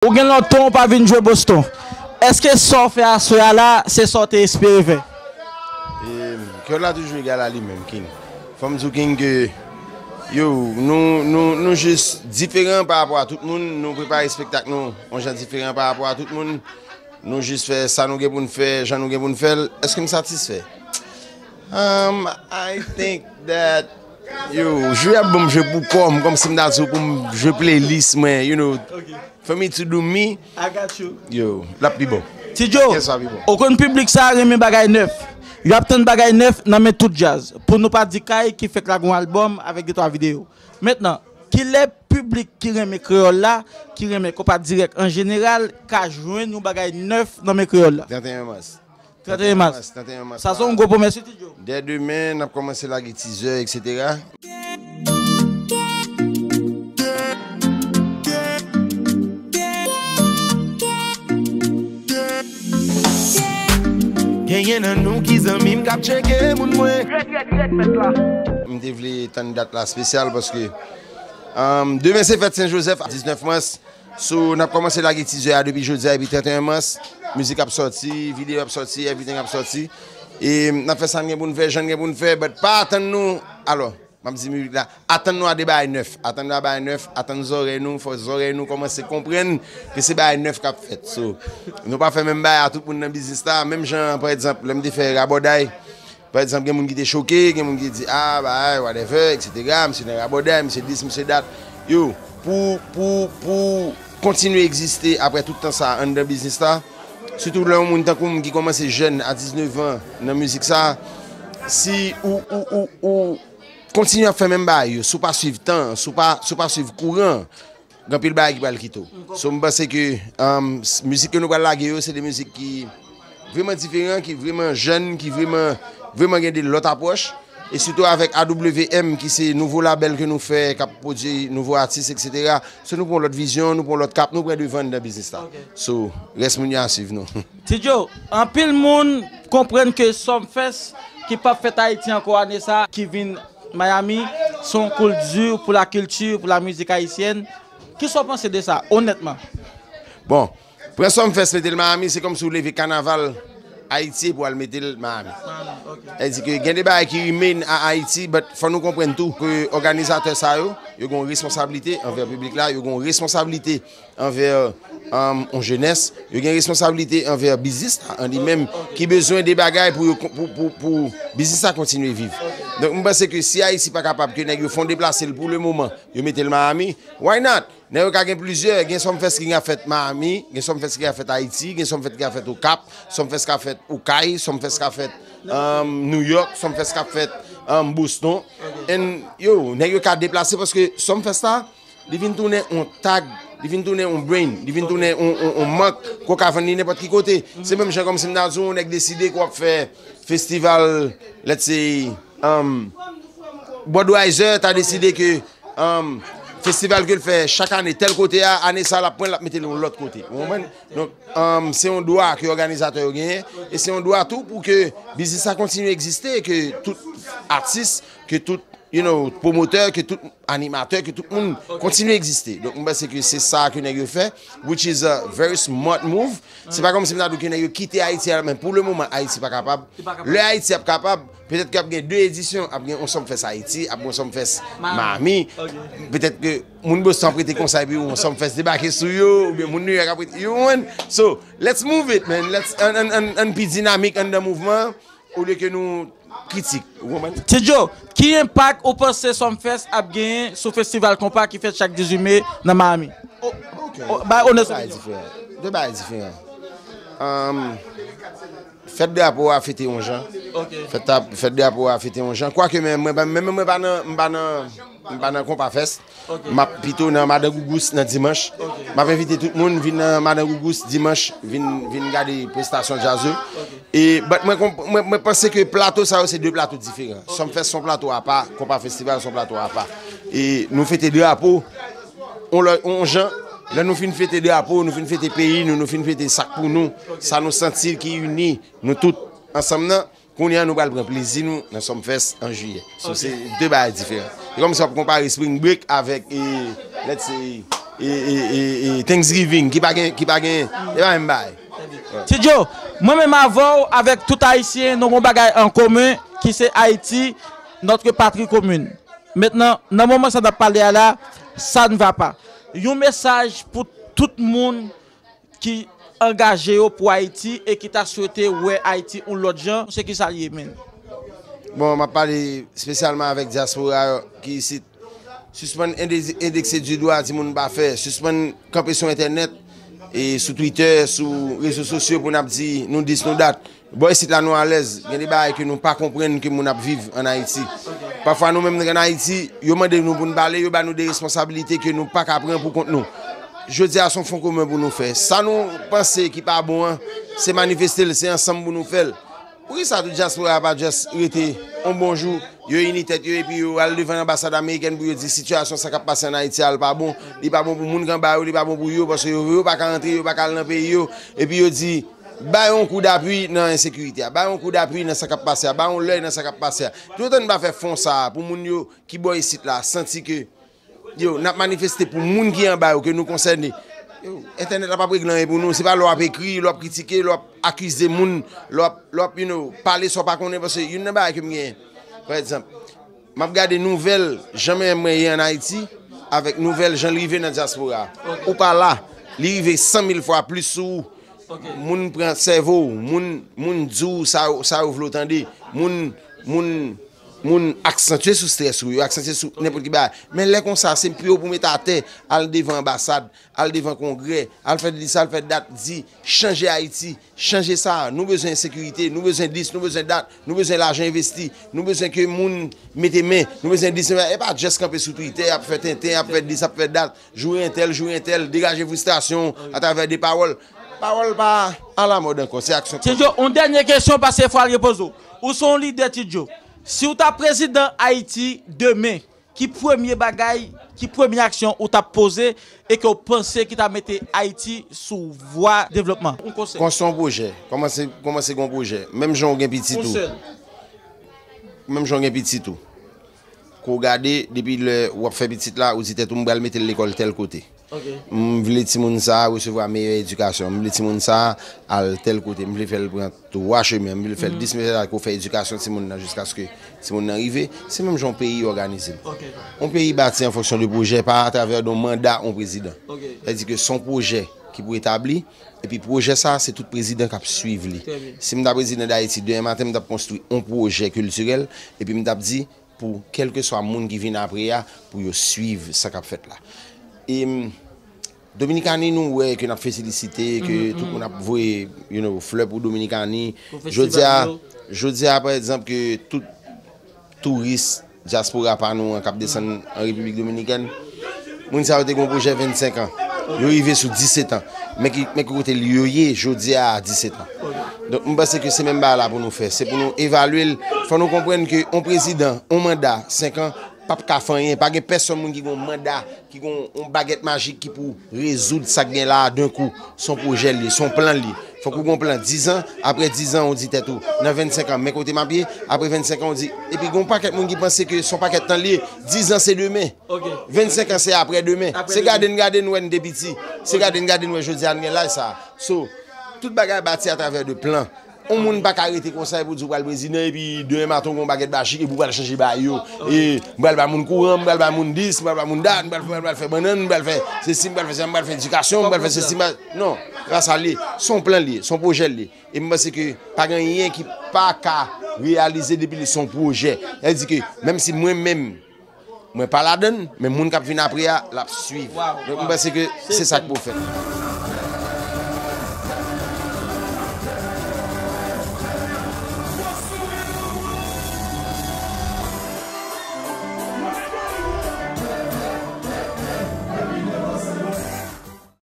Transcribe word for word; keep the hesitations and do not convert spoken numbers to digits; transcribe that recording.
Ou gen lontan ou pa vin jwe Boston. Èske sa w fè aswè a la, se sa w te espere fè? E, kè w la toujou egal a li menm, King. Fò m di w, King, ke, yo, nou, nou, nou jis diferan pa rapò a tout moun. Nou prepare espektak nou yon jan diferan pa rapò a tout moun. Nou jis fè sa nou gen pou n fè, jan nou gen pou n fè l. Èske m satisfè? Um, I think that, yo, jwe ap ban m jwe pou kò m, kòmsi m ta di w pou m jwe playlist mwen, you know. For me to do me, I got you. Yo, l ap pi bon. Ti Joe, ou konn piblik sa a renmen bagay nèf. Yo ap tann bagay nèf nan men tout djaz. Pou nou pa di Kay ki fèk lage yon albòm avèk de twa videyo. Mentnan, kilè piblik ki renmen kreyòl la, ki renmen konpa dirèk an jeneral, ka jwenn yon bagay nèf nan men kreyòl la? Trannteyen mas. Trannteyen mas. Trannteyen mas. Sa se yon gwo pwomès, wi, Ti Joe. Dè demen, n ap kòmanse lage teaser, et cetera. Genyen nan nou ki zanmi m k ap tcheke moun mwen. M te vle tann dat la espesyal paske, um, demen se fèt Sen Jozèf, diznèf mas. So, n ap kòmanse lage teaser a depi jodi a, epi trannteyen mas, mizik ap sòti, videyo ap sòti, everything ap sòti. E n ap fè sa n gen pou n fè, jan n gen pou n fè, but pa atann nou, alò, m ap di piblik la, atann nou a de bagay nèf, atann nou a bagay nèf, atann zòrèy nou, fò zòrèy nou kòmanse konprann ke se bagay nèf k ap fèt. So, nou pa fè menm bagay a tout moun nan biznis la, menm jan, pa egzanp, lè m te fè Rabòday, pa egzanp, gen moun ki te choke, gen moun ki di, ah, bagay, whatever, et cetera, misye nan rabòday, misye dis, misye dat. Yo, pou, pou, pou kontinye egziste apre tout tan sa a anndan biznis la, sitou lè yon moun tankou m ki kòmanse jèn a diznèf an nan mizik sa a, si ou, ou, ou, ou kontinye ap fè menm bagay yo, si w pa swiv tan an, si w pa, si w pa swiv kouran an, gen anpil bagay ki pral kite w. So, m panse ke, um, s-, mizik ke nou pral lage yo, se de mizik ki vrèman diferan, ki vrèman jèn, ki vrèman, vrèman gen de lòt apwòch. E sitou avèk A W M, ki se nouvo labèl ke nou fè, k ap pwodui nouvo atis, et cetera. So, nou pran lòt vizyon, nou pran lòt kap, nou pran devan nan biznis la. So, rès moun yo a swiv nou. Ti Joe, anpil moun konprann ke Sumfest, ki p ap fèt Ayiti ankò ane sa a, ki vin Miami, se yon kou di pou la kilti, pou la mizik ayisyèn. Kisa w panse de sa, onètman? Bon, pran Sumfest mete l Miami, se kòmsi w leve kanaval Ayiti epi w al mete l Miami. Sa vle di ke gen de bagay ki remain a Ayiti, but fò nou konprann tou ke òganizatè sa yo, yo gen yon responsablite anvè piblik la, yo gen yon responsablite anvè, um, yon jenès, yo gen responsablite anvè biznis la an li menm, ki bezwen de bagay pou yo kon-, pou, pou, pou biznis la kontinye viv. Donk, m panse ke si Ayiti pa kapab ke nèg yo fè yon deplase l pou le moman, yo mete l Miami, why not? Nèg yo ka gen plizyè, gen Sumfest ki ka fèt Miami, gen Sumfest ki ka fèt Ayiti, gen Sumfest ki ka fèt Okap, Sumfest ka fèt Okay, Sumfest ka fèt, um, New York, Sumfest ka fèt, um, Boston. And, yo, nèg yo ka deplase paske Sumfest la, li vin tounen yon tag, li vin tounen yon brand, li vin tounen yon, yon, yon mak ke w ka vann li nenpòt ki kote. Se menm jan kòmsi m ta di w, yon nèg deside ke w ap fè festival, let's say, um, Budweiser ta deside ke, um, festival ke l fè chak ane tèl kote a, ane sa a l ap pran l, l ap mete l yon lòt kote. Ou konprann? Donk, um, se yon dwa ke òganizatè yo genyen, e se yon dwa tou pou ke biznis la kontinye egziste, ke tout atis, ke tout, you know, pwomotè, ke tout animatè, ke tout moun kontinye egziste. Donk, m panse ke se sa ke nèg yo fè, which is a very smart move. Se pa kòmsi m ta di w ke nèg yo kite Ayiti a, men pou le moman, Ayiti pa kapab. Lè Ayiti ap kapab, petèt ke ap gen de edisyon, ap gen yon Sumfest Ayiti, ap gen yon Sumfest Miami. Petèt ke moun Boston ap rete konsa epi yon Sumfest debake sou yo, oubyen moun New York ap rete, you win. So, let's move it, man. Let's, ann, ann, ann, ann pi dinamik anndan mouvman an, olye ke nou kritik. Ou konprann? Ti Joe, ki enpak ou panse Sumfest ap genyen sou festival konpa ki fèt chak dizuit me nan Miami? O, o, bay onè sou bagay diferan. De bagay diferan. Um, fèt drapo a fete yon jan. Fèt, fèt drapo a fete yon jan. Kwake men, mwen, mwen, mwen pa nan, m pa nan, m pa nan Konpa Fest. M ap pito nan Madan Gougous nan dimanch. M ap envite tout moun vin nan Madan Gougous dimanch, vin, vin gade prestasyon djaz yo. E, but mwen, mwen, mwen panse ke plato sa yo se de plato diferan. Sumfest se yon plato apa, Konpa Festival se yon plato apa. E nou fete drapo, on lè, on jan, lè nou fin fete drapo, nou fin fete peyi nou, nou fin fete sa k pou nou, sa nou santi ki ini nou tout ansanm nan, kounye a nou pral pran plezi nou nan Sumfest an jiyè. So, se de bagay diferan. E kòmsi w ap konpare Spring Break avèk, e, let's say, e, e, e, e Thanksgiving ki pa gen, ki pa gen, e pa menm bagay. Ti Djo, mwen menm avè w, avèk tout Ayisyen, nou gen yon bagay an komen ki se Ayiti, notre patrie commune. Mentnan, nan moman sa n ap pale a la, ça ne va pas. Yon mesaj pou tout moun ki angaje yo pou Ayiti e ki ta swete wè Ayiti yon lòt jan, se kisa l ye, menm? Bon, m ap pale espesyalman avèk dyaspora ki isit. Sispann endekse di dwa timoun pa fè. Sispann kanpe sou entènèt e sou Twitter, sou rezo sosyo pou n ap di nou dis nou dat. Bò isit la nou alèz. Gen de bagay ke nou pa konprann ke moun ap viv ann Ayiti. Pafwa nou menm ann Ayiti, yo mande nou pou n pale, yo ba nou de responsablite ke nou pa ka pran pou kont nou. Jodi a se yon fon komen pou nou fè. Sa nou panse ki pa bon an, se manifeste l, se ansanm pou nou fè l. Poukisa tout dyaspora a pa just rete yon bon jou, yo ini tèt yo epi yo al devan anbasad amerikèn pou yo di sitiyasyon sa k ap pase ann Ayiti a l pa bon, li pa bon pou moun k anba yo, li pa bon pou yo, paske yo, yo pa ka rantre, yo pa ka al nan peyi yo, epi yo di, bay yon kou dapui nan ensekirite a, bay yon kou dapui nan sa k ap pase a, bay yon lèy nan sa k ap pase a. Toutan n pa fè fon sa a pou moun yo ki bò isit la santi ke yo, n ap manifeste pou moun ki anba yo, ke nou konsène. Yo, entènèt la p ap regle anyen pou nou. Se pa lè w ap ekri, lè w ap kritike, lè w ap akize moun, lè w ap, lè w ap, you know, pale sa w pa konnen, paske youn nan bagay ke m genyen, pa egzanp, m ap gade nouvèl jan mwen ye ann Ayiti, avèk nouvèl jan l rive nan dyaspora. Ou pa la, li rive san mil fwa plis sou ou. Moun pran sèvo w, moun, moun di w sa, sa yo vle w tande, moun, moun, moun aksantye sou strès ou, yo aksantye sou nenpòt ki bagay. Men lè konsa, se pou yo pou mete atè, al devan anbasad, al devan kongrè, al fè dis, al fè dat, di, chanje Ayiti, chanje sa, nou bezwen ensekirite, nou bezwen dis, nou bezwen dat, nou bezwen lajan envesti, nou bezwen ke moun mete men, nou bezwen dis, e pa just kanpe sou Twitter, ap fè tenten, ap fè dis, ap fè dat, joure entèl, joure entèl, degaje fristrasyon atravè de pawòl. Pawòl pa alamòd ankò, se aksyon k konte. Ti Djo, yon dènye kesyon, paske fò al repoze w. Ou se yon lidè, Ti Djo. Si w ta prezidan Ayiti demen, ki premye bagay, ki premye aksyon ou t ap poze e ke w panse ki ta mete Ayiti sou vwa devlopman? Yon konsèy. Konstwi yon pwojè. Kòmanse, kòmanse gen yon pwojè. Menm jan w gen pitit ou. Yon sèl. Menm jan w gen pitit ou. Ke w gade, depi lè w ap fè pitit la, ou di tèt ou, "M pral mete l lekòl tèl kote. M vle timoun sa a resevwa meyè edikasyon. M vle timoun sa a al tèl kote. M vle fè l pran twa chemen. M vle fè l dis, men ke w fè edikasyon timoun nan jiskaske timoun nan rive." Se menm jan yon peyi òganize. Yon peyi bati an fonksyon de pwojè, pa atravè de yon manda yon prezidan. Sa vle di ke se yon pwojè ki pou etabli, epi pwojè sa a, se tout prezidan k ap swiv li. Si m ta prezidan Dayiti, demen maten, m t ap konstwi yon pwojè kiltirèl, epi m t ap di, pou kèlkeswa moun ki vin apre a, pou yo swiv sa k ap fèt la. E, m, Dominikani, nou wè ke n ap fesilisite, ke tout moun ap voye, you know, flè pou Dominikani. Jodi a, jodi a, pa egzanp, ke tout touris dyaspora pa nou an k ap desann an Repiblik Dominikèn, moun sa yo te gen yon pwojè vennsenk an. Yo rive sou disèt an. Men ki, men ki kote yo ye jodi a a disèt an. Donk, m panse ke se menm bagay la pou nou fè. Se pou nou evalye l. Fò nou konprann ke yon prezidan, yon manda, senk an, p ap ka fè anyen. Pa gen pèsonn moun ki gen yon manda, ki gen yon bagèt majik ki pou rezoud sa k gen la a d'un coup. Se yon pwojè l ye, se yon plan l ye. Fòk ou gen yon plan dizan, apre dizan, ou di tèt ou, nan vennsenk an, men kote m ap ye, apre vennsenk an, ou di, epi gen yon pakèt moun ki panse ke se yon pakèt tan l ye, dizan se demen. Vennsenk an se apre demen. Se gade n gade n wè n te piti. Se gade n gade n wè jodi a n gen laj sa a. So, tout bagay bati atravè de plan. Yon moun pa ka rete konsa epi w di w pral prezidan epi demen maten w gen yon pakèt bachik epi w pral chanje bagay yo. E m pral bay moun kouran, m pral bay moun dis, m pral bay moun dat, m pral, m pral fè bannann, m pral fè sesi, m pral fè sa, m pral fè edikasyon, m pral fè sesi, m pral, non, se pa sa l ye. Se yon plan l ye, se yon pwojè l ye. E m panse ke pa gen anyen ki pa ka reyalize depi li se yon pwojè. Sa vle di ke menm si mwen menm, mwen pa ladann, men moun k ap vin apre a, l ap swiv. Donk, m panse ke se sa k pou fèt.